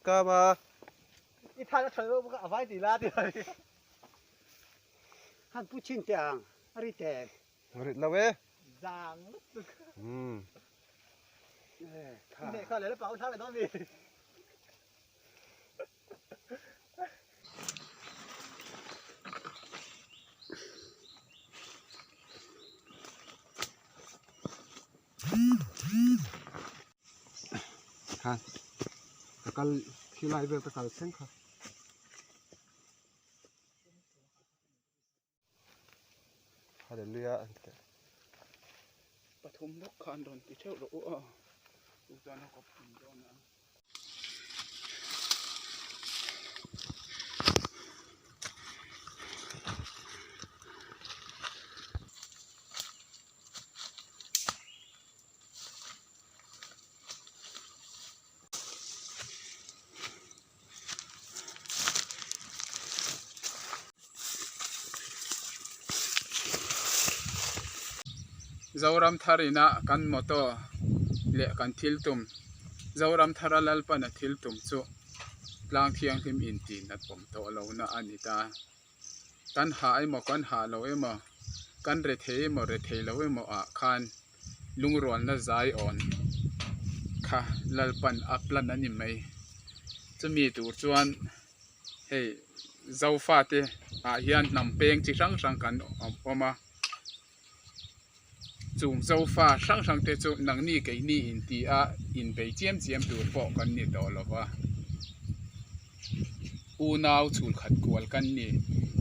Kama. I than a than lo bawk a vai ti la ti mai. Han pu chin teh ang a ri teh. Rit lo e. Zang lutuk. Umm. I hneh kha leh la pau thla leh dawn mi. Khan ka kal khilai vel ka kal thleng kha. Hallelujah an ti. Pathum bawk kha an rawn ti theuh rawh u aw. Chu chuan a kawp thum dawn a. Zoram thar ina kan motto leh kan thil tum Zoram thara Lalpana thil tum chu tlang thianghlim intih nat awm tawh lohna a ni ta. Kan hah emaw kan hah lo emaw kan rethei emaw rethei lo emaw ah khan lungrualna zai awn kha Lalpan a plan a ni mai. Chumi tur chuan hei Zofate ah hian hnam peng chi hrang hrang kan awm a, chung Zofa hrang hrang te chu nangni keini inti a inbei chiam chiam tur pawh kan ni tawh lo va, unau chhul khat kual kan ni,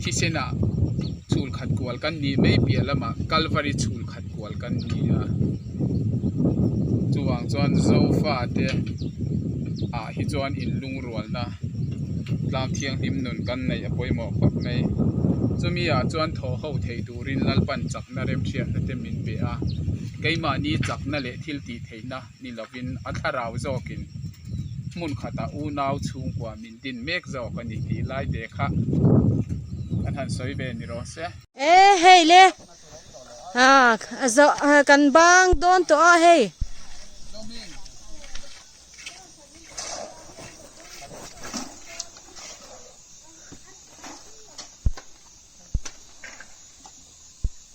thisen ah chhul khat kual kan nih mai piah lamah Kalvari chhul khat kual kan ni a, chuvang chuan Zofa te ah hi chuan inlungrualna tlang thianghlim nun kan neih a pawimawh khawp mai, chumi ah chuan thaw ho thei turin Lalpan chakna remhriatna te min pe a, keimahni chakna leh thil tih theihna ni lovin a thlarau zawkin hmun khatah unau chhungkua min din mek zawk a ni tih lai te kha kan han sawi ve ni rawh se. E hei le ah kan bang dawn tawh a hei.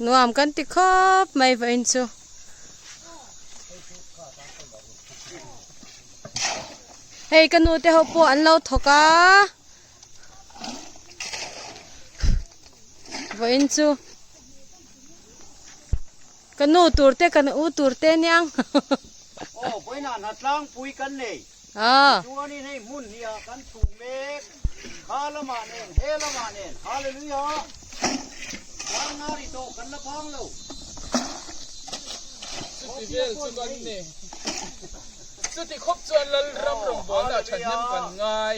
Nuam kan ti khawp mai vawiin chu. Hei ka nu te ho pawh an lo thawk a. Vawiin chu ka nu tur te ka u tur te aniang. Aw vawiinah hnatlangpui kan nei. Aw. Tichuanin hei hmun hniah kan chhuh mek. Kha lamah nen, he lamah nen. Hallelujah! Darnari tawh kan la phang lo. Chuti vel chu kan ni. Chuti khawp chuan Lalram rawngbawlna thahnem kan ngai.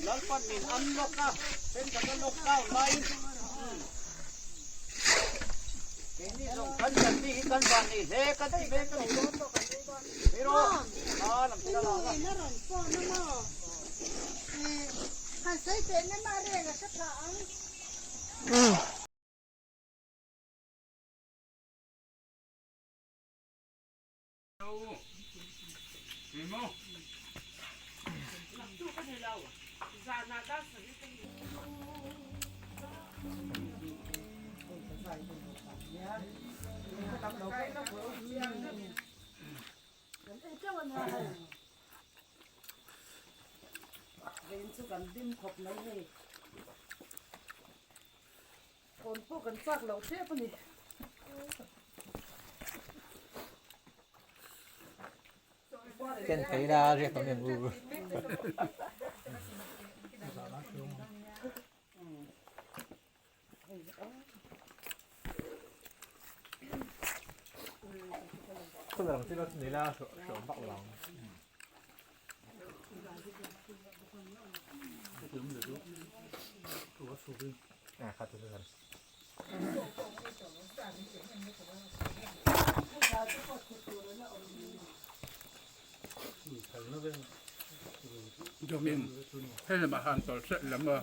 Lalpan min unlock a, thenkhat a lockdown laiin. Keini zawng kan chan mi hi kan van nei hle kan ti mek a ni. Hero, a lam te ka la a. Ken thei la riak ang em u. Hei lamah han tawlh hrep lam a.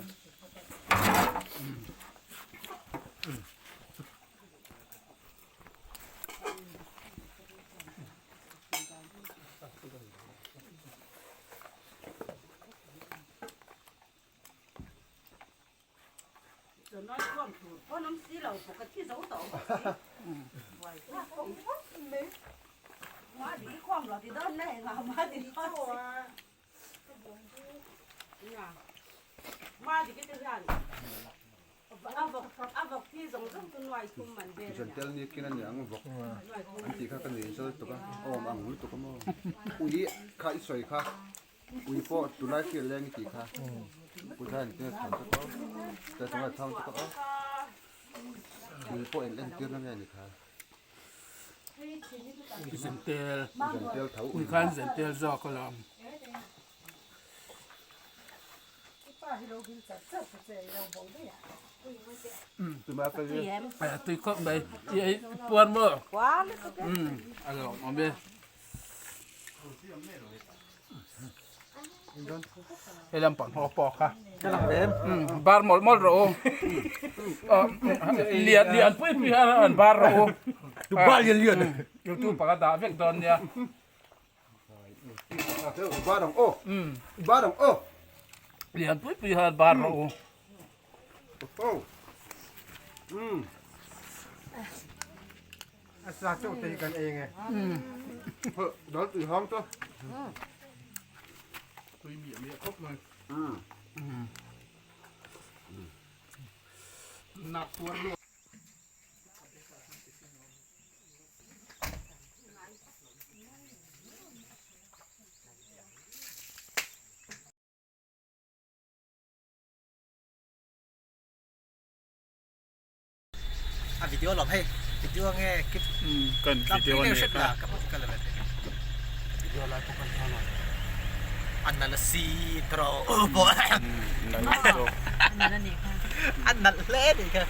Zentel ni kin a niang vawk an tih kha ka nuih zal tuk a awm ang lutuk a maw ui kha i sawi kha ui pawh tulai field leng i tih kha puzai an tia chhan te pawh te chunga chhang te pawh ui pawh en entir na nge ni kha. Zentel Zentel tho ui khan zentel zawk alawm. Tui khawp mai i ei puar maw a lawm awm e he lampang ho pawh kha bar mawlh mawlh rawh u lian lian pui pui hian an bar rawh u youtube ah ka dah vek dawn nia. Lian pui pui hian bar rawh u. Tui miah miah khawp mai. Nak puar luah. A video lawm hei video nge kip kan video a ni kha video lai pawh kan thla lo an nalh si tawh pawh an nalh hle a nih kha.